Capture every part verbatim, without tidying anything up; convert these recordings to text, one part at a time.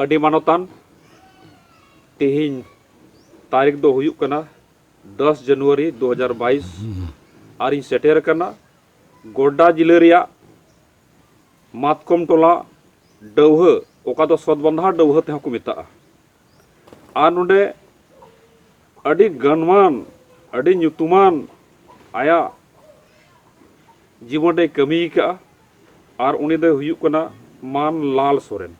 ᱟᱹᱰᱤ ᱢᱟᱱᱚᱛᱟᱱ, ᱛᱮᱦᱮᱧ ᱛᱟᱹᱨᱤᱠᱷ ᱫᱚ ᱦᱩᱭᱩᱜ ᱠᱟᱱᱟ ᱫᱚᱥ ᱡᱟᱱᱩᱣᱟᱨᱤ ᱫᱩ ᱦᱟᱡᱟᱨ ᱵᱟᱭᱤᱥ, ᱟᱨᱤᱧ ᱥᱮᱴᱮᱨ ᱟᱠᱟᱱᱟ ᱜᱚᱰᱰᱟ ᱡᱤᱞᱟᱹ ᱨᱮᱭᱟᱜ ᱢᱟᱛᱠᱚᱢ ᱴᱚᱞᱟ ᱰᱟᱹᱣᱦᱟᱹ, ᱚᱠᱟ ᱫᱚ ᱥᱚᱛᱵᱟᱸᱫᱷᱟ ᱰᱟᱹᱣᱦᱟᱹ ᱛᱮᱦᱚᱸ ᱠᱚ ᱢᱮᱛᱟᱜᱼᱟ᱾ ᱟᱨ ᱱᱚᱰᱮ ᱟᱹᱰᱤ ᱜᱟᱱᱢᱟᱱ, ᱟᱹᱰᱤ ᱧᱩᱛᱩᱢᱟᱱ ᱟᱭᱟᱜ ᱡᱤᱵᱚᱱ ᱨᱮᱭ ᱠᱟᱹᱢᱤ ᱟᱠᱟᱫᱼᱟ᱾ ᱟᱨ ᱩᱱᱤ ᱫᱚᱭ ᱦᱩᱭᱩᱜ ᱠᱟᱱᱟ ᱢᱟᱱ ᱞᱟᱞ ᱥᱚᱨᱮᱱ᱾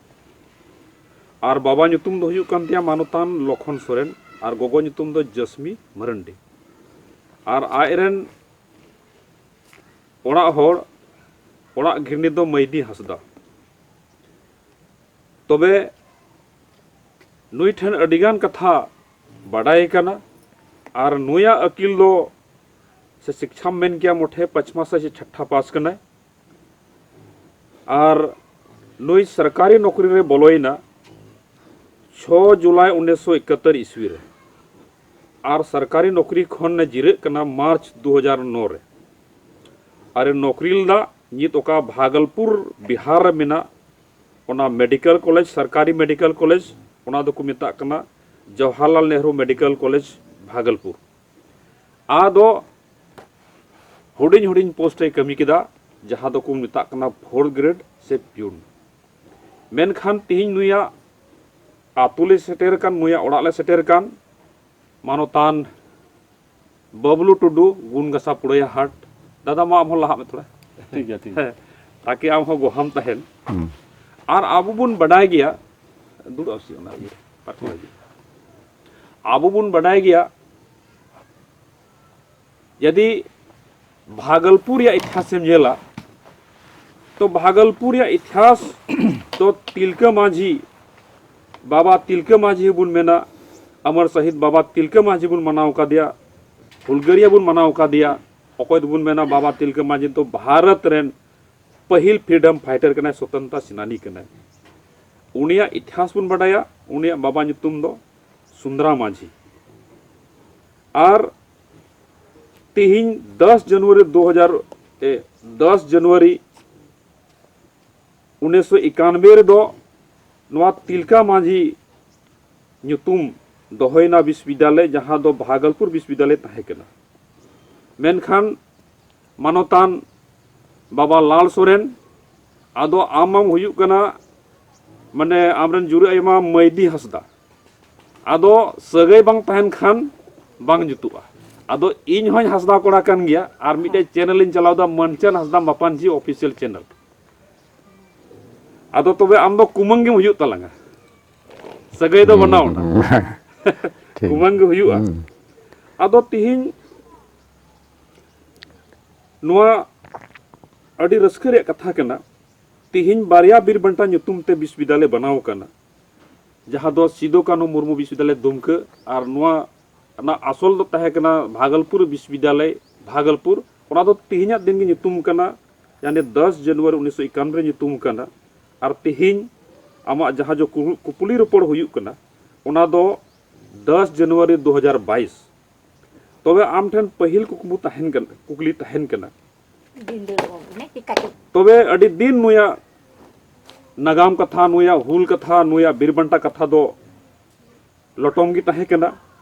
ᱟᱨ ᱵᱟᱵᱟ ᱧᱩᱛᱩᱢ ᱫᱚ ᱦᱩᱭᱩᱜ ᱠᱟᱱ ᱛᱟᱭᱟ ᱢᱟᱱᱚᱛᱟᱱ ᱞᱚᱠᱷᱚᱱ ᱥᱚᱨᱮᱱ, ᱟᱨ ᱜᱚᱜᱚ ᱧᱩᱛᱩᱢ ᱫᱚ ᱡᱟᱹᱥᱢᱤ ᱢᱟᱨᱟᱱᱰᱤ᱾ ᱟᱨ ᱟᱡ ᱨᱮᱱ ᱚᱲᱟᱜ ᱦᱚᱲ, ᱚᱲᱟᱜ ᱜᱷᱤᱨᱱᱤ ᱫᱚ ᱢᱟᱹᱭᱫᱤ ᱦᱟᱸᱥᱫᱟ᱾ ᱛᱚᱵᱮ ᱱᱩᱭ ᱴᱷᱮᱱ ᱟᱹᱰᱤᱜᱟᱱ ᱠᱟᱛᱷᱟ ᱵᱟᱰᱟᱭ ᱠᱟᱱᱟ᱾ ᱟᱨ ᱱᱩᱭᱟᱜ ᱟᱹᱠᱤᱞ ᱫᱚ, ᱥᱮ ᱥᱤᱠᱪᱷᱟᱢ ᱢᱮᱱ ᱠᱮᱭᱟ, ᱢᱚᱴᱷᱮ ᱯᱟᱸᱪ ᱢᱟᱥ ᱥᱮ ᱪᱷᱟᱴᱴᱷᱟ ᱯᱟᱥ ᱠᱟᱱᱟᱭ᱾ ᱟᱨ ᱱᱩᱭ ᱥᱚᱨᱠᱟᱨᱤ ᱱᱚᱠᱨᱤ ᱨᱮ ᱵᱚᱞᱚᱭᱮᱱᱟ ᱪᱷᱚ ᱡᱩᱞᱟᱭ ᱩᱱᱤᱥᱥᱚ ᱮᱠᱟᱛᱛᱳᱨ ᱤᱥᱣᱤ ᱨᱮ᱾ ᱟᱨ ᱥᱚᱨᱠᱟᱨᱤ ᱱᱚᱠᱨᱤ ᱠᱷᱚᱱ ᱮ ᱡᱤᱨᱟᱹᱜ ᱠᱟᱱᱟ ᱢᱟᱨᱪ ᱫᱩ ᱦᱟᱡᱟᱨ ᱱᱚ ᱨᱮ᱾ ᱟᱨ ᱮ ᱱᱚᱠᱨᱤ ᱞᱮᱫᱟ ᱱᱤᱛ ᱚᱠᱟ ᱵᱷᱟᱜᱚᱞᱯᱩᱨ, ᱵᱤᱦᱟᱨ ᱨᱮ ᱢᱮᱱᱟᱜ ᱚᱱᱟ ᱢᱮᱰᱤᱠᱮᱞ ᱠᱚᱞᱮᱡᱽ, ᱥᱚᱨᱠᱟᱨᱤ ᱢᱮᱰᱤᱠᱮᱞ ᱠᱚᱞᱮᱡᱽ, ᱚᱱᱟ ᱫᱚᱠᱚ ᱢᱮᱛᱟᱜ ᱠᱟᱱᱟ ᱡᱚᱣᱟᱦᱚᱨᱞᱟᱞ ᱱᱮᱦᱨᱩ ᱢᱮᱰᱤᱠᱮᱞ ᱠᱚᱞᱮᱡᱽ, ᱵᱷᱟᱜᱚᱞᱯᱩᱨ᱾ ᱟᱫᱚ ᱦᱩᱰᱤᱧ ᱦᱩᱰᱤᱧ ᱯᱳᱥᱴ ᱨᱮᱭ ᱠᱟᱹᱢᱤ ᱠᱮᱫᱟ, ᱡᱟᱦᱟᱸ ᱫᱚᱠᱚ ᱢᱮᱛᱟᱜ ᱠᱟᱱᱟ ᱯᱷᱳᱨᱛᱷ ᱜᱨᱮᱰ ᱥᱮ ᱯᱤᱭᱩᱱ᱾ ᱢᱮᱱᱠᱷᱟᱱ ᱛᱮᱦᱮᱧ ᱱᱩᱭᱟᱜ ᱟᱛᱳ ᱞᱮ ᱥᱮᱴᱮᱨ ᱟᱠᱟᱱ, ᱱᱩᱭᱟᱜ ᱚᱲᱟᱜ ᱞᱮ ᱥᱮᱴᱮᱨ ᱟᱠᱟᱱ, ᱢᱟᱱᱚᱛᱟᱱ ᱵᱟᱵᱞᱩ ᱴᱩᱰᱩ, ᱜᱩᱱᱜᱟᱥᱟ ᱯᱩᱲᱟᱹᱭᱟ ᱦᱟᱴ᱾ ᱫᱟᱫᱟ, ᱢᱟ ᱟᱢ ᱦᱚᱸ ᱞᱟᱦᱟᱜ ᱢᱮ ᱛᱷᱚᱲᱟ᱾ ᱴᱷᱤᱠ ᱜᱮᱭᱟ, ᱴᱷᱤᱠ ᱜᱮᱭᱟ᱾ ᱦᱮᱸ, ᱛᱟᱠᱤ ᱟᱢ ᱦᱚᱸ ᱜᱚᱦᱟᱢ ᱛᱟᱦᱮᱱ᱾ ᱦᱩᱸ᱾ ᱟᱨ ᱟᱵᱚ ᱵᱚᱱ ᱵᱟᱰᱟᱭ ᱜᱮᱭᱟ, ᱫᱩᱲᱩᱵ ᱟᱢ ᱥᱮ ᱚᱱᱟ ᱤᱭᱟᱹ ᱨᱮ, ᱯᱟᱨᱠᱚᱢ ᱨᱮ᱾ ᱟᱵᱚ ᱵᱚᱱ ᱵᱟᱰᱟᱭ ᱜᱮᱭᱟ, ᱡᱩᱫᱤ ᱵᱷᱟᱜᱚᱞᱯᱩᱨ ᱨᱮᱭᱟᱜ ᱤᱛᱤᱦᱟᱥ ᱮᱢ ᱧᱮᱞᱟ, ᱛᱚ ᱵᱷᱟᱜᱚᱞᱯᱩᱨ ᱨᱮᱭᱟᱜ ᱤᱛᱤᱦᱟᱥ ᱫᱚ ᱛᱤᱞᱠᱟᱹ ᱢᱟᱹᱡᱷᱤ, ᱵᱟᱵᱟ ᱛᱤᱞᱠᱟᱹ ᱢᱟᱹᱡᱷᱤ ᱵᱚᱱ ᱢᱮᱱᱟ, ᱟᱢᱟᱨ ᱥᱟᱹᱦᱤᱫ ᱵᱟᱵᱟ ᱛᱤᱞᱠᱟᱹ ᱢᱟᱹᱡᱷᱤ ᱵᱚᱱ ᱢᱟᱱᱟᱣ ᱠᱟᱫᱮᱭᱟ, ᱦᱩᱞᱜᱟᱹᱨᱤᱭᱟᱹ ᱵᱚᱱ ᱢᱟᱱᱟᱣ ᱠᱟᱫᱮᱭᱟ᱾ ᱚᱠᱚᱭ ᱫᱚᱵᱚᱱ ᱢᱮᱱᱟ ᱵᱟᱵᱟ ᱛᱤᱞᱠᱟᱹ ᱢᱟᱹᱡᱷᱤ ᱫᱚ ᱵᱷᱟᱨᱚᱛ ᱨᱮᱱ ᱯᱟᱹᱦᱤᱞ ᱯᱷᱨᱤᱰᱚᱢ ᱯᱷᱟᱭᱴᱟᱨ ᱠᱟᱱᱟᱭ, ᱥᱚᱛᱚᱱᱛᱨᱚ ᱥᱮᱱᱟᱱᱤ ᱠᱟᱱᱟᱭ᱾ ᱩᱱᱤᱭᱟᱜ ᱤᱛᱤᱦᱟᱥ ᱵᱚᱱ ᱵᱟᱰᱟᱭᱟ, ᱩᱱᱤᱭᱟᱜ ᱵᱟᱵᱟ ᱧᱩᱛᱩᱢ ᱫᱚ ᱥᱩᱱᱫᱨᱟ ᱢᱟᱹᱡᱷᱤ᱾ ᱟᱨ ᱛᱤᱦᱤᱧ ᱫᱚᱥ ᱡᱟᱱᱩᱣᱟᱨᱤ ᱫᱩ ᱦᱟᱡᱟᱨ, ᱮ, ᱫᱚᱥ ᱡᱟᱱᱩᱣᱟᱨᱤ ᱩᱱᱤᱥᱥᱚ ᱮᱠᱟᱱᱵᱮ ᱨᱮᱫᱚ ᱱᱚᱣᱟ ᱛᱤᱞᱠᱟ ᱢᱟᱹᱡᱷᱤ ᱧᱩᱛᱩᱢ ᱫᱚᱦᱚᱭᱮᱱᱟ ᱵᱤᱥᱵᱤᱫᱽᱫᱟᱞᱚᱭ, ᱡᱟᱦᱟᱸ ᱫᱚ ᱵᱷᱟᱜᱚᱞᱯᱩᱨ ᱵᱤᱥᱵᱤᱫᱽᱫᱟᱞᱚᱭ ᱛᱟᱦᱮᱸ ᱠᱟᱱᱟ᱾ ᱢᱮᱱᱠᱷᱟᱱ ᱢᱟᱱᱚᱛᱟᱱ ᱵᱟᱵᱟ ᱞᱟᱞ ᱥᱚᱨᱮᱱ, ᱟᱫᱚ ᱟᱢ ᱢᱟᱢ ᱦᱩᱭᱩᱜ ᱠᱟᱱᱟ, ᱢᱟᱱᱮ, ᱟᱢᱨᱮᱱ ᱡᱩᱨᱤ ᱟᱭᱳ ᱢᱟ ᱢᱟᱹᱭᱫᱤ ᱦᱟᱸᱥᱫᱟ᱾ ᱟᱫᱚ ᱥᱟᱹᱜᱟᱹᱭ ᱵᱟᱝ ᱛᱟᱦᱮᱱ ᱠᱷᱟᱱ ᱵᱟᱝ ᱡᱩᱛᱩᱜᱼᱟ᱾ ᱟᱫᱚ ᱤᱧ ᱦᱚᱸᱧ ᱦᱟᱸᱥᱫᱟ ᱠᱚᱲᱟ ᱠᱟᱱ ᱜᱮᱭᱟ, ᱟᱨ ᱢᱤᱫᱴᱮᱡ ᱪᱮᱱᱮᱞ ᱤᱧ ᱪᱟᱞᱟᱣ ᱮᱫᱟ, ᱢᱟᱹᱱᱪᱟᱱ ᱦᱟᱸᱥᱫᱟ ᱢᱟᱯᱟᱱᱡᱷᱤ ᱚᱯᱷᱤᱥᱤᱭᱟᱞ ᱪᱮᱱᱮᱞ᱾ ᱟᱫᱚ ᱛᱚᱵᱮ ᱟᱢ ᱫᱚ ᱠᱩᱢᱟᱹᱝ ᱜᱮᱢ ᱦᱩᱭᱩᱜ ᱛᱟᱞᱟᱝᱟ, ᱥᱟᱹᱜᱟᱹᱭ ᱫᱚ ᱵᱟᱹᱱᱩᱜᱼᱟ᱾ ᱴᱷᱤᱠ᱾ ᱠᱩᱢᱟᱹᱝ ᱜᱮ ᱦᱩᱭᱩᱜᱼᱟ᱾ ᱦᱩᱸ᱾ ᱟᱫᱚ ᱛᱤᱦᱤᱧ ᱱᱚᱣᱟ ᱟᱹᱰᱤ ᱨᱟᱹᱥᱠᱟᱹ ᱨᱮᱭᱟᱜ ᱠᱟᱛᱷᱟ ᱠᱟᱱᱟ, ᱛᱤᱦᱤᱧ ᱵᱟᱨᱭᱟ ᱵᱤᱨ ᱵᱟᱱᱴᱟ ᱧᱩᱛᱩᱢ ᱛᱮ ᱵᱤᱥᱵᱤᱫᱽᱫᱟᱞᱚᱭ ᱵᱮᱱᱟᱣ ᱟᱠᱟᱱᱟ, ᱡᱟᱦᱟᱸ ᱫᱚ ᱥᱤᱫᱩ ᱠᱟᱹᱱᱦᱩ ᱢᱩᱨᱢᱩ ᱵᱤᱥᱵᱤᱫᱽᱫᱟᱞᱚᱭ ᱫᱩᱢᱠᱟᱹ, ᱟᱨ ᱱᱚᱣᱟ ᱨᱮᱱᱟᱜ ᱟᱥᱚᱞ ᱫᱚ ᱛᱟᱦᱮᱸ ᱠᱟᱱᱟ ᱵᱷᱟᱜᱚᱞᱯᱩᱨ ᱵᱤᱥᱵᱤᱫᱽᱫᱟᱞᱚᱭ, ᱵᱷᱟᱜᱚᱞᱯᱩᱨ᱾ ᱚᱱᱟ ᱫᱚ ᱛᱤᱦᱤᱧᱟᱜ ᱫᱤᱱ ᱜᱮ ᱧᱩᱛᱩᱢ ᱠᱟᱱᱟ, ᱭᱟᱱᱤ ᱫᱚᱥ ᱡᱟᱱᱩᱣᱟᱨᱤ ᱩᱱᱤᱥᱥᱚ ᱮᱠᱟᱱᱱᱚ ᱨᱮ ᱧᱩᱛᱩᱢ ᱠᱟᱱᱟ᱾ ᱟᱨ ᱛᱤᱦᱤᱧ ᱟᱢᱟᱜ ᱡᱟᱦᱟᱸ ᱡᱚ ᱠᱩ-, ᱠᱩᱯᱩᱞᱤ ᱨᱚᱯᱚᱲ ᱦᱩᱭᱩᱜ ᱠᱟᱱᱟ, ᱚᱱᱟ ᱫᱚ ᱫᱚᱥ ᱡᱟᱱᱩᱣᱟᱨᱤ ᱫᱩ ᱦᱟᱡᱟᱨ ᱵᱟᱭᱤᱥ᱾ ᱛᱚᱵᱮ ᱟᱢ ᱴᱷᱮᱱ ᱯᱟᱹᱦᱤᱞ ᱠᱩᱠᱢᱩ ᱛᱟᱦᱮᱱ ᱠᱟᱱᱟ, ᱠᱩᱠᱞᱤ ᱛᱟᱦᱮᱱ ᱠᱟᱱᱟ, ᱫᱤᱱ ᱫᱚ ᱚᱱᱮ ᱪᱤᱠᱟ ᱪᱚ᱾ ᱛᱚᱵᱮ ᱟᱹᱰᱤ ᱫᱤᱱ ᱱᱩᱭᱟᱜ ᱱᱟᱜᱟᱢ ᱠᱟᱛᱷᱟ, ᱱᱩᱭᱟᱜ ᱦᱩᱞ ᱠᱟᱛᱷᱟ, ᱱᱩᱭᱟᱜ ᱵᱤᱨ ᱵᱟᱱᱴᱟ ᱠᱟᱛᱷᱟ ᱫᱚ ᱞᱚᱴᱚᱢ ᱜᱮ ᱛᱟᱦᱮᱸ ᱠᱟᱱᱟ᱾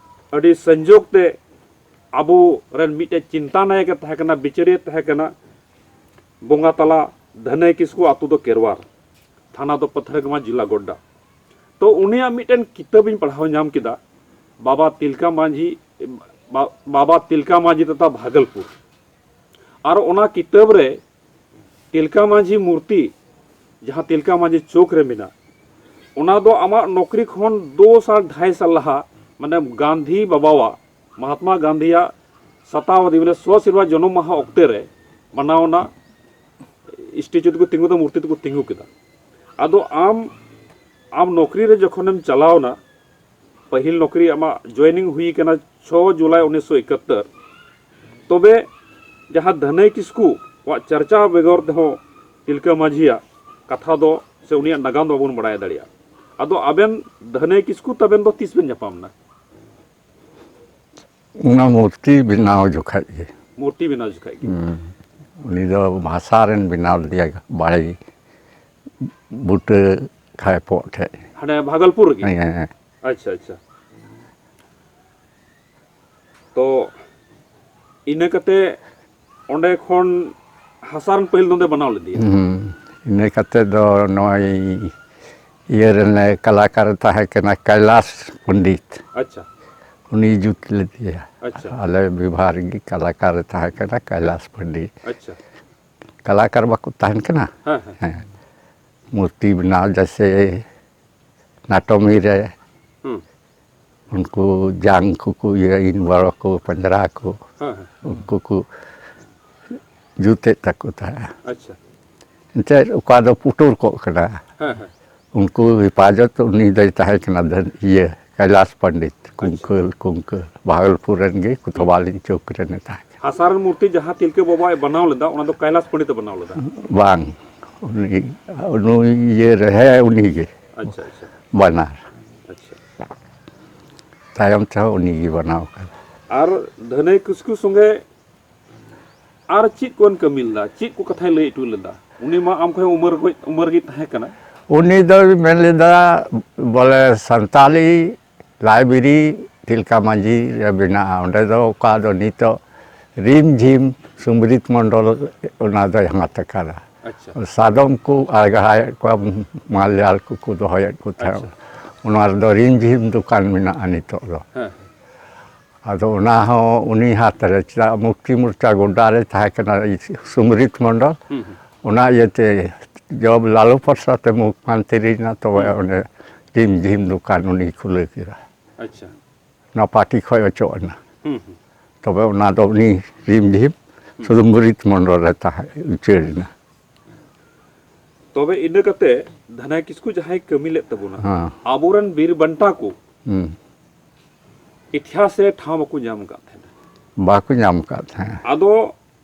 ᱟᱹᱰᱤ ᱥᱚᱝᱡᱳᱜᱽ ᱛᱮ ᱟᱵᱚ ᱨᱮᱱ ᱢᱤᱫᱴᱮᱡ ᱪᱤᱱᱛᱟ ᱱᱟᱭᱚᱠ ᱮ ᱛᱟᱦᱮᱸ ᱠᱟᱱᱟ, ᱵᱤᱪᱟᱹᱨᱤᱭᱟᱹ ᱛᱟᱦᱮᱸ ᱠᱟᱱᱟ, ᱵᱚᱸᱜᱟ ᱛᱟᱞᱟ ᱫᱷᱟᱹᱱᱟᱹᱭ ᱠᱤᱥᱠᱩ, ᱟᱛᱳ ᱫᱚ ᱠᱮᱨᱣᱟᱨ, ᱛᱷᱟᱱᱟ ᱫᱚ ᱯᱟᱛᱷᱨᱟᱜᱟᱢᱟ, ᱡᱤᱞᱟ ᱜᱚᱰᱰᱟ᱾ ᱛᱚ ᱩᱱᱤᱭᱟᱜ ᱢᱤᱫᱴᱮᱱ ᱠᱤᱛᱟᱹᱵ ᱤᱧ ᱯᱟᱲᱦᱟᱣ ᱧᱟᱢ ᱠᱮᱫᱟ, ᱵᱟᱵᱟ ᱛᱤᱞᱠᱟ ᱢᱟᱹᱡᱷᱤ, ᱵᱟ-, ᱵᱟᱵᱟ ᱛᱤᱞᱠᱟ ᱢᱟᱹᱡᱷᱤ ᱛᱚᱛᱷᱟ ᱵᱷᱟᱜᱚᱞᱯᱩᱨ᱾ ᱟᱨ ᱚᱱᱟ ᱠᱤᱛᱟᱹᱵ ᱨᱮ ᱛᱤᱞᱠᱟ ᱢᱟᱹᱡᱷᱤ ᱢᱩᱨᱛᱤ, ᱡᱟᱦᱟᱸ ᱛᱤᱞᱠᱟ ᱢᱟᱹᱡᱷᱤ ᱪᱚᱠ ᱨᱮ ᱢᱮᱱᱟᱜ, ᱚᱱᱟ ᱫᱚ ᱟᱢᱟᱜ ᱱᱚᱠᱨᱤ ᱠᱷᱚᱱ ᱫᱩ ᱥᱟᱞ ᱰᱷᱟᱭ ᱥᱟᱞ ᱞᱟᱦᱟ, ᱢᱟᱱᱮ, ᱜᱟᱱᱫᱷᱤ ᱵᱟᱵᱟᱣᱟᱜ, ᱢᱟᱦᱟᱛᱢᱟ ᱜᱟᱱᱫᱷᱤᱭᱟᱜ ᱥᱟᱛᱟᱣᱟᱫᱤ, ᱢᱟᱱᱮ, ᱥᱚᱥᱤᱨᱵᱟ ᱡᱚᱱᱚᱢ ᱢᱟᱦᱟ ᱚᱠᱛᱮ ᱨᱮ ᱢᱟᱱᱟᱣ ᱚᱱᱟ ᱥᱴᱮᱪᱩ ᱛᱮᱠᱚ ᱛᱤᱸᱜᱩ ᱫᱟ, ᱢᱩᱨᱛᱤ ᱛᱮᱠᱚ ᱛᱤᱸᱜᱩ ᱠᱮᱫᱟ᱾ ᱟᱫᱚ ᱟᱢ, ᱟᱢ ᱱᱚᱠᱨᱤ ᱨᱮ ᱡᱚᱠᱷᱚᱱᱮᱢ ᱪᱟᱞᱟᱣᱱᱟ, ᱯᱟᱹᱦᱤᱞ ᱱᱚᱠᱨᱤ ᱟᱢᱟᱜ ᱡᱚᱭᱮᱱᱤᱝ ᱦᱩᱭ ᱠᱟᱱᱟ ᱪᱷᱚ ᱡᱩᱞᱟᱭ ᱩᱱᱤᱥᱥᱚ ᱮᱠᱟᱛᱛᱚᱨ᱾ ᱛᱚᱵᱮ ᱡᱟᱦᱟᱸ ᱫᱷᱟᱹᱱᱟᱹᱭ ᱠᱤᱥᱠᱩ ᱣᱟᱜ ᱪᱟᱨᱪᱟ ᱵᱮᱜᱚᱨ ᱛᱮᱦᱚᱸ ᱛᱤᱞᱠᱟᱹ ᱢᱟᱹᱡᱷᱤᱭᱟᱜ ᱠᱟᱛᱷᱟ ᱫᱚ ᱥᱮ ᱩᱱᱤᱭᱟᱜ ᱱᱟᱜᱟᱢ ᱫᱚ ᱵᱟᱵᱚᱱ ᱵᱟᱲᱟᱭ ᱫᱟᱲᱮᱭᱟᱜᱼᱟ᱾ ᱟᱫᱚ ᱟᱵᱮᱱ ᱫᱷᱟᱹᱱᱟᱹᱭ ᱠᱤᱥᱠᱩ ᱛᱟᱵᱮᱱ ᱫᱚ ᱛᱤᱥ ᱵᱮᱱ ᱧᱟᱯᱟᱢ ᱮᱱᱟ? ᱚᱱᱟ ᱢᱩᱨᱛᱤ ᱵᱮᱱᱟᱣ ᱡᱚᱠᱷᱟᱡ ᱜᱮ᱾ ᱢᱩᱨᱛᱤ ᱵᱮᱱᱟᱣ ᱡᱚᱠᱷᱟᱡ ᱜᱮ᱾ ᱦᱩᱸ᱾ ᱩᱱᱤ ᱫᱚ ᱵᱷᱟᱥᱟ ᱨᱮᱱ ᱵᱮᱱᱟᱣ ᱞᱮᱫᱮᱭᱟ, ᱵᱟᱲᱮ ᱵᱩᱴᱟᱹ ᱠᱷᱟᱭᱯᱚᱜ ᱴᱷᱮᱡ᱾ ᱦᱟᱱᱮ ᱵᱷᱟᱜᱚᱞᱯᱩᱨ ᱨᱮᱜᱮ? ᱦᱮᱸ, ᱦᱮᱸ᱾ ᱟᱪᱪᱷᱟ, ᱟᱪᱪᱷᱟ᱾ ᱛᱚ ᱤᱱᱟᱹ ᱠᱟᱛᱮ ᱚᱸᱰᱮ ᱠᱷᱚᱱ ᱦᱟᱥᱟ ᱨᱮᱱ ᱯᱟᱹᱦᱤᱞ ᱱᱚᱸᱰᱮ ᱵᱮᱱᱟᱣ ᱞᱮᱫᱮᱭᱟ? ᱦᱩᱸ᱾ ᱤᱱᱟᱹ ᱠᱟᱛᱮ ᱫᱚ ᱱᱚᱜᱼᱚᱭ ᱤᱭᱟᱹ ᱨᱮᱱ ᱠᱟᱞᱟᱠᱟᱨ ᱛᱟᱦᱮᱸ ᱠᱟᱱᱟ ᱠᱟᱭᱞᱟᱥ ᱯᱚᱱᱰᱤᱛ᱾ ᱟᱪᱪᱷᱟ᱾ ᱩᱱᱤ ᱡᱩᱛ ᱞᱮᱫᱮᱭᱟ᱾ ᱟᱪᱪᱷᱟ᱾ ᱟᱞᱮ ᱵᱤᱵᱷᱟᱜᱽ ᱨᱮᱜᱮ ᱠᱟᱞᱟᱠᱟᱨ ᱮ ᱛᱟᱦᱮᱸ ᱠᱟᱱᱟ ᱠᱟᱭᱞᱟᱥ ᱯᱚᱱᱰᱤᱛ᱾ ᱟᱪᱪᱷᱟ᱾ ᱠᱟᱞᱟᱠᱟᱨ ᱵᱟᱠᱚ ᱛᱟᱦᱮᱱ ᱠᱟᱱᱟ? ᱦᱮᱸ, ᱦᱮᱸ᱾ ᱦᱮᱸ᱾ ᱢᱩᱨᱛᱤ ᱵᱮᱱᱟᱣ ᱡᱮᱭᱥᱮ ᱱᱟᱴᱚᱢᱤ ᱨᱮ ᱦᱩᱸ᱾ ᱩᱱᱠᱩ ᱡᱟᱝ ᱠᱚᱠᱚ ᱤᱭᱟᱹ ᱤᱱ ᱵᱟᱲᱟ ᱠᱚ ᱯᱟᱸᱡᱽᱨᱟ ᱠᱚ ᱦᱮᱸ, ᱦᱮᱸ᱾ ᱩᱱᱠᱩ ᱠᱚ ᱡᱩᱛᱮᱫ ᱛᱟᱠᱚ ᱛᱟᱦᱮᱸᱫ᱾ ᱟᱪᱪᱷᱟ᱾ ᱮᱱᱛᱮᱫ ᱚᱠᱟ ᱫᱚ ᱯᱩᱴᱩᱨ ᱠᱚᱜ ᱠᱟᱱᱟ᱾ ᱦᱮᱸ, ᱦᱮᱸ᱾ ᱩᱱᱠᱩ ᱦᱮᱯᱟᱡᱚᱛ ᱩᱱᱤ ᱫᱚᱭ ᱛᱟᱦᱮᱸ ᱠᱟᱱᱟ ᱫᱷᱟᱹᱱ-, ᱤᱭᱟᱹ ᱠᱟᱭᱞᱟᱥ ᱯᱚᱱᱰᱤᱛ, ᱟᱪᱪᱷᱟ᱾ ᱠᱩᱝᱠᱟᱹᱞ, ᱠᱩᱝᱠᱟᱹᱞ, ᱵᱟᱦᱟᱣᱞᱯᱩᱨ ᱨᱮᱱ ᱜᱮ, ᱠᱩᱛᱚᱵᱟᱞᱤ ᱪᱚᱠ ᱨᱮᱱ ᱮ ᱛᱟᱦᱮᱸ ᱠᱟᱱᱟ᱾ ᱦᱟᱥᱟ ᱨᱮᱱ ᱢᱩᱨᱛᱤ ᱡᱟᱦᱟᱸ ᱛᱤᱞᱠᱟᱹ ᱵᱟᱵᱟᱭ ᱵᱮᱱᱟᱣ ᱞᱮᱫᱟ, ᱚᱱᱟ ᱫᱚ ᱠᱟᱭᱞᱟᱥ ᱯᱚᱱᱰᱤᱛ ᱮ ᱵᱮᱱᱟᱣ ᱞᱮᱫᱟ? ᱵᱟᱝ, ᱩᱱᱤ, ᱱᱩᱭ ᱤᱭᱟᱹ ᱨᱮ, ᱦᱮᱸ, ᱩᱱᱤ ᱜᱮ᱾ ᱟᱪᱪᱷᱟ, ᱟᱪᱪᱷᱟ᱾ ᱵᱟᱱᱟᱨ᱾ ᱟᱪᱪᱷᱟ᱾ ᱛᱟᱭᱚᱢ ᱛᱮᱦᱚᱸ ᱩᱱᱤ ᱜᱮ ᱵᱮᱱᱟᱣ ᱠᱟᱫᱟ᱾ ᱟᱨ ᱫᱷᱟᱹᱱᱟᱹᱭ ᱠᱤᱥᱠᱩ ᱥᱚᱸᱜᱮ ᱟᱨ ᱪᱮᱫ ᱠᱚᱵᱮᱱ ᱠᱟᱹᱢᱤ ᱞᱮᱫᱟ? ᱪᱮᱫ ᱠᱚ ᱠᱟᱛᱷᱟᱭ ᱞᱟᱹᱭ ᱦᱚᱴᱚ ᱞᱮᱫᱟ? ᱩᱱᱤ ᱢᱟ ᱟᱢ ᱠᱷᱚᱱ ᱩᱢᱮᱨ ᱜᱚᱡ, ᱩᱢᱮᱨ ᱜᱮ ᱛᱟᱦᱮᱸ ᱠᱟᱱᱟ᱾ ᱩᱱᱤ ᱫᱚᱭ ᱢᱮᱱ ᱞᱮᱫᱟ, ᱵᱚᱞᱮ, ᱥᱟᱱᱛᱟᱞᱤ ᱞᱟᱭᱵᱨᱮᱨᱤ ᱛᱤᱞᱠᱟ ᱢᱟᱹᱡᱷᱤ ᱨᱮ ᱢᱮᱱᱟᱜᱼᱟ᱾ ᱚᱸᱰᱮ ᱫᱚ ᱚᱠᱟ ᱫᱚ ᱱᱤᱛᱚᱜ ᱨᱤᱢ ᱡᱷᱤᱢ ᱥᱩᱢᱨᱤᱛ ᱢᱚᱱᱰᱚᱞ ᱚᱱᱟ ᱫᱚᱭ ᱦᱟᱛ ᱟᱠᱟᱫᱟ᱾ ᱟᱪᱪᱷᱟ᱾ ᱥᱟᱫᱚᱢ ᱠᱚ ᱟᱲᱜᱟᱦᱟᱭᱮᱫ ᱠᱚᱣᱟ, ᱢᱟᱞᱭᱟᱞ ᱠᱚᱠᱚ ᱫᱚᱦᱚᱭᱮᱫ ᱠᱚ ᱛᱟᱦᱮᱸᱫ᱾ ᱟᱪᱪᱷᱟ᱾ ᱚᱱᱟ ᱨᱮᱫᱚ ᱨᱤᱢ ᱡᱷᱤᱢ ᱫᱚᱠᱟᱱ ᱢᱮᱱᱟᱜᱼᱟ ᱱᱤᱛᱚᱜ ᱫᱚ᱾ ᱦᱮᱸ, ᱦᱮᱸ᱾ ᱟᱫᱚ ᱚᱱᱟ ᱦᱚᱸ ᱩᱱᱤ ᱦᱟᱛ ᱨᱮ, ᱪᱮᱫᱟᱜ ᱢᱩᱠᱛᱤ ᱢᱳᱨᱪᱟ ᱜᱚᱰᱰᱟ ᱨᱮ ᱛᱟᱦᱮᱸ ᱠᱟᱱᱟ, ᱥᱩᱢᱨᱤᱛ ᱢᱚᱱᱰᱚᱞ᱾ ᱦᱩᱸ, ᱦᱩᱸ᱾ ᱚᱱᱟ ᱤᱭᱟᱹᱛᱮ ᱡᱚᱵ ᱞᱟᱞᱩ ᱯᱨᱚᱥᱟᱫᱽ ᱮ ᱢᱩᱠᱷᱢᱚᱱᱛᱨᱤ ᱮᱱᱟ, ᱛᱚᱵᱮ ᱦᱩᱸ᱾ ᱚᱸᱰᱮ ᱨᱤᱢ ᱡᱷᱤᱢ ᱫᱚᱠᱟᱱ ᱩᱱᱤ ᱠᱷᱩᱞᱟᱹᱣ ᱠᱮᱫᱟ᱾ ᱟᱪᱪᱷᱟ᱾ ᱱᱚᱣᱟ ᱯᱟᱨᱴᱤ ᱠᱷᱚᱡ ᱚᱪᱚᱜ ᱮᱱᱟ᱾ ᱦᱩᱸ, ᱦᱩᱸ᱾ ᱛᱚᱵᱮ ᱚᱱᱟ ᱫᱚ ᱩᱱᱤ ᱨᱤᱢ ᱡᱷᱤᱢ ᱦᱩᱸ᱾ ᱥᱩᱢᱨᱤᱛ ᱢᱚᱱᱰᱚᱞ ᱨᱮ ᱛᱟᱦᱮᱸ ᱩᱪᱟᱹᱲ ᱮᱱᱟ᱾ ᱛᱚᱵᱮ ᱤᱱᱟᱹ ᱠᱟᱛᱮ ᱫᱷᱟᱱᱟᱭ ᱠᱤᱥᱠᱩ ᱡᱟᱦᱟᱸᱭ ᱠᱟᱹᱢᱤ ᱞᱮᱫ ᱛᱟᱵᱚᱱᱟ, ᱦᱮᱸ᱾ ᱟᱵᱚᱨᱮᱱ ᱵᱤᱨ ᱵᱟᱱᱴᱟ ᱠᱚ ᱦᱩᱸ᱾ ᱤᱛᱤᱦᱟᱥ ᱨᱮ ᱴᱷᱟᱶ ᱵᱟᱠᱚ ᱧᱟᱢ ᱟᱠᱟᱫ ᱛᱟᱦᱮᱱᱟ᱾ ᱵᱟᱠᱚ ᱧᱟᱢ ᱟᱠᱟᱫ ᱛᱟᱦᱮᱸᱫ᱾ ᱟᱫᱚ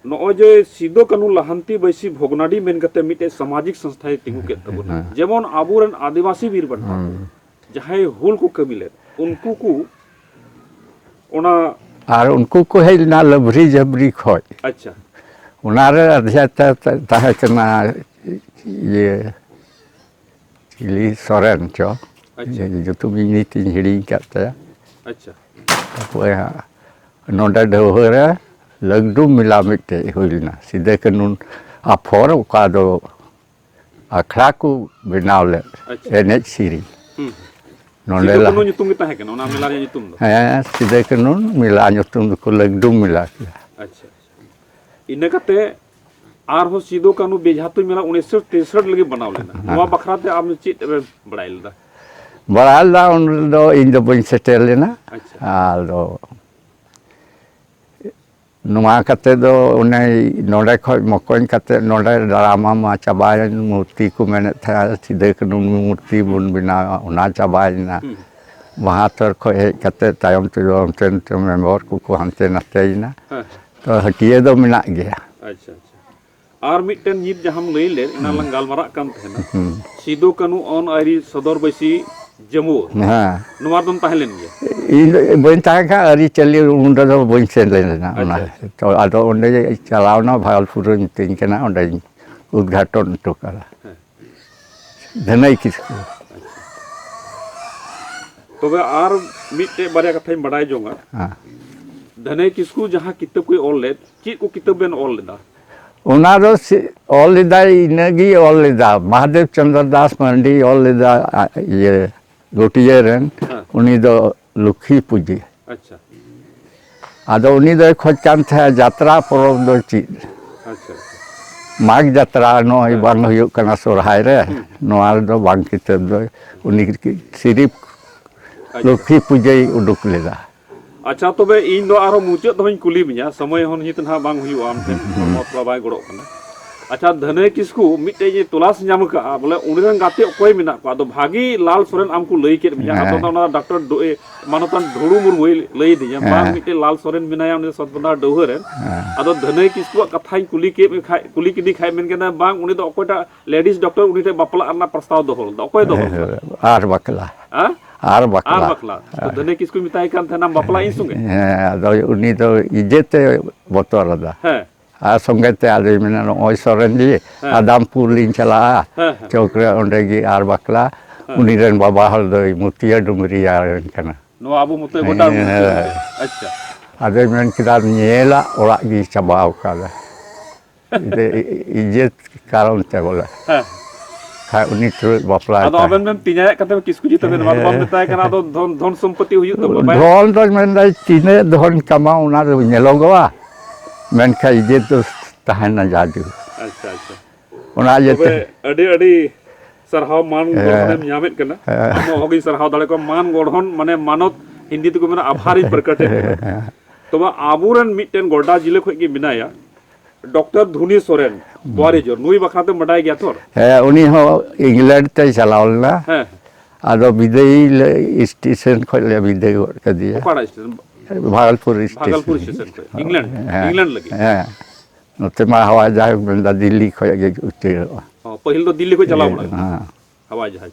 ᱱᱚᱜᱼᱚᱭ ᱡᱮ ᱥᱤᱫᱚ ᱠᱟᱹᱱᱦᱩ ᱞᱟᱦᱟᱱᱛᱤ ᱵᱟᱹᱭᱥᱤ ᱵᱷᱚᱜᱽᱱᱟᱰᱤ ᱢᱮᱱ ᱠᱟᱛᱮ ᱢᱤᱫᱴᱮᱡ ᱥᱟᱢᱟᱡᱤᱠ ᱥᱚᱝᱥᱛᱷᱟᱭ ᱛᱤᱸᱜᱩ ᱠᱮᱫ ᱛᱟᱵᱚᱱᱟ, ᱦᱮᱸ᱾ ᱡᱮᱢᱚᱱ ᱟᱵᱚᱨᱮᱱ ᱟᱹᱫᱤᱵᱟᱹᱥᱤ ᱵᱤᱨ ᱵᱟᱱᱴᱟ ᱠᱚ, ᱦᱩᱸ᱾ ᱡᱟᱦᱟᱸᱭ ᱦᱩᱞ ᱠᱚ ᱠᱟᱹᱢᱤ ᱞᱮᱫ, ᱩᱱᱠᱩ ᱠᱚ ᱚᱱᱟ ᱟᱨ ᱩᱱᱠᱩ ᱠᱚ ᱦᱮᱡ ᱞᱮᱱᱟ ᱞᱟᱵᱷᱨᱤ ᱡᱟᱵᱨᱤ ᱠᱷᱚᱡ᱾ ᱟᱪᱪᱷᱟ᱾ ᱚᱱᱟᱨᱮ ᱟᱫᱷᱮ ᱛᱮ-, ᱛᱮ-, ᱛᱟᱦᱮᱸ ᱠᱟᱱᱟ ᱤᱭᱟᱹ ᱪᱤᱞᱤ ᱥᱚᱨᱮᱱ ᱪᱚ, ᱟᱪᱪᱷᱟ᱾ ᱧᱩᱛᱩᱢ ᱤᱧ ᱱᱤᱛ ᱤᱧ ᱦᱤᱲᱤᱧ ᱟᱠᱟᱫ ᱛᱟᱭᱟ᱾ ᱟᱪᱪᱷᱟ᱾ ᱛᱟᱯᱚᱨᱮ ᱦᱟᱸᱜ ᱱᱚᱰᱮ ᱰᱷᱟᱹᱣᱦᱟᱹ ᱨᱮ ᱞᱟᱹᱜᱽᱰᱩ ᱢᱮᱞᱟ ᱢᱤᱫᱴᱮᱡ ᱦᱩᱭ ᱞᱮᱱᱟ, ᱥᱤᱫᱟᱹ ᱠᱟᱹᱱᱩ ᱟᱯᱷᱚᱨ, ᱚᱠᱟ ᱫᱚ ᱟᱠᱷᱲᱟ ᱠᱚ ᱵᱮᱱᱟᱣ ᱞᱮᱫ, ᱟᱪᱪᱷᱟ᱾ ᱮᱱᱮᱡ ᱥᱮᱨᱮᱧ᱾ ᱦᱩᱸ᱾ ᱱᱚᱰᱮ ᱥᱤᱫᱩ ᱞᱟ- ᱠᱟᱹᱱᱩ ᱧᱩᱛᱩᱢ ᱜᱮ ᱛᱟᱦᱮᱸ ᱠᱟᱱᱟ ᱚᱱᱟ ᱢᱮᱞᱟ ᱨᱮᱭᱟᱜ ᱧᱩᱛᱩᱢ ᱫᱚ? ᱦᱮᱸ, ᱥᱤᱫᱟᱹ ᱠᱟᱹᱱᱩ ᱢᱮᱞᱟ ᱧᱩᱛᱩᱢ ᱫᱚᱠᱚ ᱞᱟᱹᱜᱽᱰᱩ ᱢᱮᱞᱟ ᱠᱮᱫᱟ᱾ ᱟᱪᱪᱷᱟ, ᱟᱪᱪᱷᱟ᱾ ᱤᱱᱟᱹ ᱠᱟᱛᱮ ᱟᱨᱦᱚᱸ ᱥᱤᱫᱩ ᱠᱟᱹᱱᱩ ᱵᱮᱡᱷᱟ ᱛᱩᱧ ᱢᱮᱞᱟ ᱩᱱᱤᱥᱥᱚ ᱛᱤᱨᱥᱚᱴ ᱞᱟᱹᱜᱤᱫ ᱵᱮᱱᱟᱣ ᱞᱮᱱᱟ᱾ ᱦᱮᱸ᱾ ᱱᱚᱣᱟ ᱵᱟᱠᱷᱨᱟ ᱛᱮ ᱟᱢ ᱪᱮᱫ ᱮᱢ ᱵᱟᱲᱟᱭ ᱞᱮᱫᱟ? ᱵᱟᱲᱟᱭ ᱞᱮᱫᱟ, ᱩᱱ ᱫᱚ ᱤᱧ ᱫᱚ ᱵᱟᱹᱧ ᱥᱮᱴᱮᱨ ᱞᱮᱱᱟ᱾ ᱟᱪᱪᱷᱟ᱾ ᱟᱫᱚ ᱱᱚᱣᱟ ᱠᱟᱛᱮ ᱫᱚ ᱚᱱᱮ ᱱᱚᱰᱮ ᱠᱷᱚᱡ ᱢᱚᱠᱚᱧ ᱠᱟᱛᱮ ᱱᱚᱰᱮ ᱰᱨᱟᱢᱟ ᱢᱟ ᱪᱟᱵᱟᱭᱮᱱ, ᱢᱩᱨᱛᱤ ᱠᱚ ᱢᱮᱱᱮᱫ ᱛᱟᱦᱮᱸᱫ ᱥᱤᱫᱟᱹ ᱠᱟᱹᱱᱩ ᱢᱩᱨᱛᱤ ᱵᱚᱱ ᱵᱮᱱᱟᱣᱟ, ᱚᱱᱟ ᱪᱟᱵᱟᱭᱮᱱᱟ᱾ ᱦᱩᱸ᱾ ᱵᱟᱦᱟᱛᱚᱨ ᱠᱷᱚᱡ ᱦᱮᱡ ᱠᱟᱛᱮ ᱛᱟᱭᱚᱢ ᱛᱮᱫᱚ ᱚᱱᱛᱮ ᱱᱚᱛᱮ ᱢᱮᱢᱵᱚᱨ ᱠᱚᱠᱚ ᱦᱟᱱᱛᱮ ᱱᱟᱛᱮᱭᱮᱱᱟ᱾ ᱦᱮᱸ᱾ ᱛᱚ ᱦᱟᱹᱴᱤᱭᱟᱹ ᱫᱚ ᱢᱮᱱᱟᱜ ᱜᱮᱭᱟ᱾ ᱟᱪᱪᱷᱟ, ᱟᱪᱪᱷᱟ᱾ ᱟᱨ ᱢᱤᱫᱴᱮᱱ ᱧᱤᱛ ᱡᱟᱦᱟᱸᱢ ᱞᱟᱹᱭ ᱞᱮᱫ, ᱮᱱᱟᱝ ᱞᱟᱝ ᱜᱟᱞᱢᱟᱨᱟᱜ ᱠᱟᱱ ᱛᱟᱦᱮᱱᱟ, ᱦᱩᱸ᱾ ᱥᱤᱫᱩ ᱠᱟᱹᱱᱩ ᱚᱱ ᱟᱹᱨᱤ ᱥᱚᱫᱚᱨ ᱵᱟᱹᱭᱥᱤ ᱡᱟᱹᱢᱩᱣᱟᱹ᱾ ᱦᱮᱸ᱾ ᱱᱚᱣᱟ ᱨᱮᱫᱚᱢ ᱛᱟᱦᱮᱸ ᱞᱮᱱ ᱜᱮᱭᱟ? ᱤᱧ ᱫᱚ ᱵᱟᱹᱧ ᱛᱟᱦᱮᱸ ᱠᱟᱱᱟ, ᱟᱹᱨᱤᱪᱟᱹᱞᱤ ᱩᱱ ᱨᱮᱫᱚ ᱵᱟᱹᱧ ᱥᱮᱱ ᱞᱮᱱᱟ᱾ ᱚᱱᱟ ᱟᱪᱪᱷᱟ, ᱟᱪᱪᱷᱟ᱾ ᱛᱚ ᱟᱫᱚ ᱚᱸᱰᱮ ᱪᱟᱞᱟᱣᱱᱟ, ᱵᱷᱟᱜᱚᱞᱯᱩᱨ ᱨᱮ ᱢᱤᱛᱟᱹᱧ ᱠᱟᱱᱟ, ᱚᱸᱰᱮᱧ ᱩᱫᱽᱜᱷᱟᱴᱚᱱ ᱦᱚᱴᱚ ᱠᱟᱫᱟ᱾ ᱦᱮᱸ᱾ ᱫᱷᱟᱹᱱᱟᱹᱭ ᱠᱤᱥᱠᱩ᱾ ᱛᱚᱵᱮ ᱟᱨ ᱢᱤᱫᱴᱮᱡ ᱵᱟᱨᱭᱟ ᱠᱟᱛᱷᱟᱧ ᱵᱟᱰᱟᱭ ᱡᱚᱝᱟ᱾ ᱦᱮᱸ᱾ ᱫᱷᱟᱹᱱᱟᱹᱭ ᱠᱤᱥᱠᱩ ᱡᱟᱦᱟᱸ ᱠᱤᱛᱟᱹᱵ ᱠᱚᱭ ᱚᱞ ᱞᱮᱫ, ᱪᱮᱫ ᱠᱚ ᱠᱤᱛᱟᱹᱵ ᱵᱮᱱ ᱚᱞ ᱞᱮᱫᱟ? ᱚᱱᱟ ᱫᱚ ᱥᱤ-, ᱚᱞ ᱞᱮᱫᱟᱭ, ᱤᱱᱟᱹᱜᱮ ᱚᱞ ᱞᱮᱫᱟ᱾ ᱢᱟᱦᱟᱫᱮᱵ ᱪᱚᱱᱫᱨᱚ ᱫᱟᱥ ᱢᱟᱱᱰᱤ ᱚᱞ ᱞᱮᱫᱟ, ᱟ, ᱤᱭᱟᱹ, ᱜᱚᱴᱤᱭᱟᱹ ᱨᱮᱱ, ᱦᱮᱸ᱾ ᱩᱱᱤ ᱫᱚ ᱞᱚᱠᱠᱷᱤ ᱯᱩᱡᱟᱹ᱾ ᱟᱪᱪᱷᱟ᱾ ᱟᱫᱚ ᱩᱱᱤ ᱫᱚᱭ ᱠᱷᱚᱡᱽ ᱠᱟᱱ ᱛᱟᱦᱮᱸᱫ ᱡᱟᱛᱨᱟ ᱯᱚᱨᱚᱵᱽ ᱫᱚ ᱪᱮᱫ? ᱟᱪᱪᱷᱟ, ᱟᱪᱪᱷᱟ᱾ ᱢᱟᱜᱽ ᱡᱟᱛᱨᱟ ᱱᱚᱜᱼᱚᱭ ᱦᱮᱸ᱾ ᱵᱟᱝ ᱦᱩᱭᱩᱜ ᱠᱟᱱᱟ ᱥᱚᱨᱦᱟᱭ ᱨᱮ, ᱦᱩᱸ᱾ ᱱᱚᱣᱟ ᱨᱮᱫᱚ ᱵᱟᱝ ᱠᱤᱛᱟᱹᱵ ᱫᱚ, ᱩᱱᱤ ᱥᱤᱨᱤᱯ ᱟᱪᱪᱷᱟ᱾ ᱞᱚᱠᱠᱷᱤ ᱯᱩᱡᱟᱹᱭ ᱩᱰᱩᱠ ᱞᱮᱫᱟ᱾ ᱟᱪᱪᱷᱟ, ᱛᱚᱵᱮ ᱤᱧ ᱫᱚ ᱟᱨᱦᱚᱸ ᱢᱩᱪᱟᱹᱫ ᱫᱷᱟᱣ ᱤᱧ ᱠᱩᱞᱤ ᱢᱮᱭᱟ, ᱥᱚᱢᱚᱭ ᱦᱚᱸ ᱱᱤᱛ ᱱᱟᱦᱟᱜ ᱵᱟᱝ ᱦᱩᱭᱩᱜᱼᱟ, ᱟᱢ ᱴᱷᱮᱱ ᱦᱚᱲᱢᱚ ᱛᱷᱚᱲᱟ ᱵᱟᱭ ᱜᱚᱲᱚᱜ ᱠᱟᱱᱟ᱾ ᱟᱪᱪᱷᱟ, ᱫᱷᱟᱹᱱᱟᱹᱭ ᱠᱤᱥᱠᱩ ᱢᱤᱫᱴᱮᱡ ᱤᱧ ᱛᱚᱞᱟᱥ ᱧᱟᱢ ᱟᱠᱟᱫᱼᱟ, ᱵᱚᱞᱮ ᱩᱱᱤ ᱨᱮᱱ ᱜᱟᱛᱮ ᱚᱠᱚᱭ ᱢᱮᱱᱟᱜ ᱠᱚᱣᱟ? ᱟᱫᱚ ᱵᱷᱟᱜᱤ ᱞᱟᱞ ᱥᱚᱨᱮᱱ ᱟᱢ ᱠᱚ ᱞᱟᱹᱭ ᱠᱮᱫ ᱢᱮᱭᱟ, ᱟᱫᱚ ᱦᱮᱸ᱾ ᱚᱱᱟ ᱰᱟᱠᱛᱚᱨ ᱰᱚ-, ᱮ, ᱢᱟᱱᱚᱛᱟᱱ ᱫᱷᱩᱲᱩ ᱢᱩᱨᱢᱩᱭ ᱞᱟᱹᱭ ᱟᱹᱫᱤᱧᱟ, ᱵᱟᱝ ᱦᱮᱸ᱾ ᱢᱤᱫᱴᱮᱡ ᱞᱟᱞ ᱥᱚᱨᱮᱱ ᱢᱮᱱᱟᱭᱟ, ᱩᱱᱤ ᱫᱚ ᱥᱚᱛᱵᱚᱱᱫᱟ ᱰᱟᱹᱣᱦᱟᱹ ᱨᱮᱱ᱾ ᱦᱮᱸ᱾ ᱟᱫᱚ ᱫᱷᱟᱹᱱᱟᱹᱭ ᱠᱤᱥᱠᱩᱣᱟᱜ ᱠᱟᱛᱷᱟᱧ ᱠᱩᱞᱤ ᱠᱮᱫ ᱢᱮ ᱠᱷᱟᱡ, ᱠᱩᱞᱤ ᱠᱮᱫᱮ ᱠᱷᱟᱡ ᱢᱮᱱ ᱠᱮᱫᱟ, ᱵᱟᱝ, ᱩᱱᱤ ᱫᱚ ᱚᱠᱚᱭᱴᱟᱜ ᱞᱮᱰᱤᱥ ᱰᱟᱠᱛᱚᱨ ᱩᱱᱤ ᱴᱷᱮᱱ ᱵᱟᱯᱞᱟᱜ ᱨᱮᱱᱟᱜ ᱯᱨᱚᱥᱛᱟᱵ ᱫᱚᱦᱚ ᱞᱮᱫᱟ, ᱚᱠᱚᱭ ᱫᱚᱦᱚ ᱞᱮᱫᱟ? ᱟᱨ ᱵᱟᱠᱞᱟ᱾ ᱦᱮᱸ? ᱟᱨ ᱵᱟᱠᱞᱟ᱾ ᱟᱨ ᱵᱟᱠᱞᱟ᱾ ᱛᱚ ᱦᱮᱸ᱾ ᱫᱷᱟᱹᱱᱟᱹᱭ ᱠᱤᱥᱠᱩᱭ ᱢᱮᱛᱟᱭ ᱠᱟᱱ ᱛᱟᱦᱮᱱᱟ, "ᱵᱟᱯᱞᱟᱜ ᱤᱧ ᱥᱚᱸᱜᱮ?" ᱦᱮᱸ, ᱟᱫᱚ ᱩᱱᱤ ᱫᱚ ᱤᱡᱮᱛᱮ ᱵᱚᱛᱚᱨ ᱟᱫᱟ᱾ ᱦᱮᱸ᱾ ᱟᱨ ᱥᱚᱸᱜᱮ ᱛᱮ ᱟᱫᱚᱭ ᱢᱮᱱᱟ, "ᱱᱚᱜᱼᱚᱭ ᱥᱚᱨᱮᱱ ᱡᱤ, ᱦᱮᱸ᱾ ᱟᱫᱟᱢᱯᱩᱨ ᱞᱤᱧ ᱪᱟᱞᱟᱜᱼᱟ, ᱦᱮᱸ, ᱦᱮᱸ᱾ ᱪᱚᱠ ᱨᱮ ᱚᱸᱰᱮ ᱜᱮ ᱟᱨ ᱵᱟᱠᱞᱟ, ᱦᱮᱸ᱾ ᱩᱱᱤ ᱨᱮᱱ ᱵᱟᱵᱟ ᱦᱚᱲ ᱫᱚᱭ ᱢᱩᱛᱤᱭᱟᱹ ᱰᱩᱢᱨᱤᱭᱟ ᱨᱮᱱ ᱠᱟᱱᱟ᱾ ᱱᱚᱣᱟ ᱟᱵᱚ ᱢᱩᱛᱤᱭᱟᱹ ᱜᱚᱴᱟ ᱦᱮᱸ᱾ ᱢᱩᱛᱤᱭᱟᱹ ᱰᱩᱢᱨᱤᱭᱟ᱾ ᱟᱪᱪᱷᱟ᱾ ᱟᱫᱚᱭ ᱢᱮᱱ ᱠᱮᱫᱟ, 'ᱧᱮᱞᱟᱜ ᱚᱲᱟᱜ ᱜᱮ ᱪᱟᱵᱟᱣ ᱠᱟᱫᱟ᱾ ᱤᱭᱟᱹ ᱠᱟᱨᱚᱱ ᱛᱮ ᱵᱚᱞᱮ᱾ ᱦᱮᱸ᱾ ᱠᱷᱟᱡ ᱩᱱᱤ ᱛᱩᱞᱩᱡ ᱵᱟᱯᱞᱟᱭ ᱟᱫᱚ ᱛᱟᱭ᱾ ᱟᱵᱮᱱ ᱵᱮᱱ ᱛᱮᱧᱟᱭᱮᱫ ᱠᱟᱱ ᱛᱟᱦᱮᱸ ᱠᱤᱥᱠᱩᱡᱤ ᱛᱟᱵᱮᱱ, ᱢᱟ ᱫᱚ ᱵᱟᱢ ᱦᱮᱸ᱾ ᱢᱮᱛᱟᱭ ᱠᱟᱱᱟ, ᱟᱫᱚ ᱫᱷᱚᱱ, ᱫᱷᱚᱱ ᱥᱚᱢᱯᱚᱛᱤ ᱦᱩᱭᱩᱜ ᱛᱟᱵᱚᱱᱟ, ᱵᱟᱭ ᱫᱷᱚᱱ ᱫᱚ ᱢᱮᱱᱫᱟᱭ, ᱛᱤᱱᱟᱹᱜ ᱫᱷᱚᱱ ᱠᱟᱢᱟᱣ ᱚᱱᱟ ᱫᱚ ᱧᱮᱞᱚᱜᱚᱜᱼᱟ, ᱢᱮᱱᱠᱷᱟᱱ ᱤᱭᱟᱹ ᱫᱚ ᱛᱟᱦᱮᱱᱟ ᱡᱟᱫᱩ᱾ ᱟᱪᱪᱷᱟ, ᱟᱪᱪᱷᱟ᱾ ᱚᱱᱟ ᱤᱭᱟᱹᱛᱮ ᱛᱚᱵᱮ ᱟᱹᱰᱤ, ᱟᱹᱰᱤ ᱥᱟᱨᱦᱟᱣ, ᱢᱟᱱ ᱦᱮᱸ᱾ ᱜᱚᱲᱦᱚᱱᱮᱢ ᱧᱟᱢᱮᱫ ᱠᱟᱱᱟ᱾ ᱦᱮᱸ᱾ ᱟᱢᱟᱜ ᱦᱚᱸ ᱜᱤᱧ ᱥᱟᱨᱦᱟᱣ ᱫᱟᱲᱮ ᱠᱚᱣᱟ᱾ ᱢᱟᱱ ᱜᱚᱲᱦᱚᱱ ᱢᱟᱱᱮ ᱢᱟᱱᱚᱛ, ᱦᱤᱱᱫᱤ ᱛᱮᱠᱚ ᱢᱮᱱᱟ ᱟᱵᱷᱟᱨᱤᱧ ᱯᱨᱚᱠᱟᱴᱮᱫ ᱠᱟᱱᱟ᱾ ᱦᱮᱸ᱾ ᱛᱚᱵᱮ ᱟᱵᱚᱨᱮᱱ ᱢᱤᱫᱴᱮᱱ ᱜᱚᱰᱰᱟ ᱡᱤᱞᱟᱹ ᱠᱷᱚᱱ ᱜᱮ ᱢᱮᱱᱟᱭᱟ, ᱰᱚᱠᱴᱚᱨ ᱫᱷᱩᱱᱤ ᱥᱚᱨᱮᱱ, ᱦᱩᱸ᱾ ᱵᱳᱣᱟᱨᱤᱡᱳᱨ, ᱱᱩᱭ ᱵᱟᱠᱷᱨᱟ ᱛᱮᱢ ᱵᱟᱰᱟᱭ ᱜᱮᱭᱟ ᱛᱚ? ᱦᱮᱸ, ᱩᱱᱤ ᱦᱚᱸ ᱤᱝᱞᱮᱱᱰ ᱛᱮᱭ ᱪᱟᱞᱟᱣ ᱞᱮᱱᱟ᱾ ᱦᱮᱸ᱾ ᱟᱫᱚ ᱵᱤᱫᱟᱹᱭ ᱞᱮ, ᱥᱴᱮᱥᱚᱱ ᱠᱷᱚᱱ ᱞᱮ ᱵᱤᱫᱟᱹᱭ ᱜᱚᱫ ᱠᱮᱫᱮᱭᱟ᱾ ᱚᱠᱟᱴᱟᱜ station? Bhagalpur Bhagalpur station. Station ᱠᱷᱚᱱ, ᱤᱝᱞᱮᱱᱰ, ᱦᱮᱸ, ᱤᱝᱞᱮᱱᱰ ᱞᱟᱹᱜᱤᱫ? ᱦᱮᱸ᱾ ᱱᱚᱛᱮ ᱢᱟ ᱦᱟᱣᱟᱭ ᱡᱟᱦᱟᱡᱽ ᱢᱮᱱᱫᱟ ᱫᱤᱞᱞᱤ ᱠᱷᱚᱱ ᱜᱮ ᱩᱪᱟᱹᱲᱚᱜᱼᱟ᱾ ᱚ, ᱯᱟᱹᱦᱤᱞ ᱫᱚ ᱫᱤᱞᱞᱤ ᱠᱷᱚᱱ ᱪᱟᱞᱟᱣ ᱵᱟᱲᱟ ᱞᱮᱱᱟ? ᱦᱮᱸ᱾ ᱦᱟᱣᱟᱭ ᱡᱟᱦᱟᱡᱽ᱾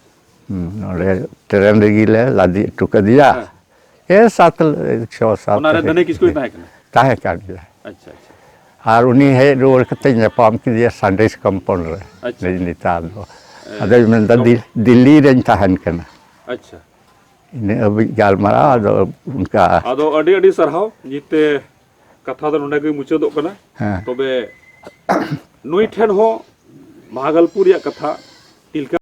ᱦᱩᱸ, ᱱᱚᱰᱮ ᱴᱨᱮᱱ ᱨᱮᱜᱮ ᱞᱮ ᱞᱟᱫᱮ ᱦᱚᱴᱚ ᱠᱟᱫᱮᱭᱟ᱾ ᱦᱮᱸ᱾ ᱮ, ᱥᱟᱛ, ᱪᱷᱚ, ᱥᱟᱛ ᱚᱱᱟ ᱨᱮ ᱛᱟᱦᱮᱸ ᱫᱷᱟᱹᱱᱤ ᱠᱤᱥᱠᱩᱭ ᱠᱟᱱᱟ᱾ ᱛᱟᱦᱮᱸ ᱠᱟᱱ ᱜᱮᱭᱟ᱾ ᱟᱪᱪᱷᱟ, ᱟᱪᱪᱷᱟ᱾ ᱟᱨ ᱩᱱᱤ ᱦᱮᱡ ᱨᱩᱣᱟᱹᱲ ᱠᱟᱛᱮ ᱧᱟᱯᱟᱢ ᱠᱮᱫᱮᱭᱟ ᱥᱟᱱᱰᱮᱥ ᱠᱚᱢᱯᱟᱣᱩᱱᱰ ᱨᱮ᱾ ᱟᱪᱪᱷᱟ᱾ ᱱᱮᱛᱟᱨ ᱫᱚ᱾ ᱮ, ᱟᱫᱚᱭ ᱢᱮᱱᱫᱟ, ᱰᱚᱠ- "ᱫᱤ-, ᱫᱤᱞᱞᱤ ᱨᱮᱧ ᱛᱟᱦᱮᱱ ᱠᱟᱱᱟ᱾" ᱟᱪᱪᱷᱟ᱾ ᱤᱱᱟᱹ ᱦᱟᱹᱵᱤᱡ ᱜᱟᱞᱢᱟᱨᱟᱣ, ᱟᱫᱚ ᱚᱱᱠᱟ᱾ ᱟᱫᱚ ᱟᱹᱰᱤ, ᱟᱹᱰᱤ ᱥᱟᱨᱦᱟᱣ᱾ ᱱᱤᱛ ᱛᱮ ᱠᱟᱛᱷᱟ ᱫᱚ ᱱᱚᱰᱮ ᱜᱮ ᱢᱩᱪᱟᱹᱫᱚᱜ ᱠᱟᱱᱟ᱾ ᱦᱮᱸ᱾ ᱛᱚᱵᱮ ᱱᱩᱭ ᱴᱷᱮᱱ ᱦᱚᱸ ᱵᱷᱟᱜᱚᱞᱯᱩᱨ ᱨᱮᱭᱟᱜ ᱠᱟᱛᱷᱟ, ᱛᱤᱞᱠᱟᱹ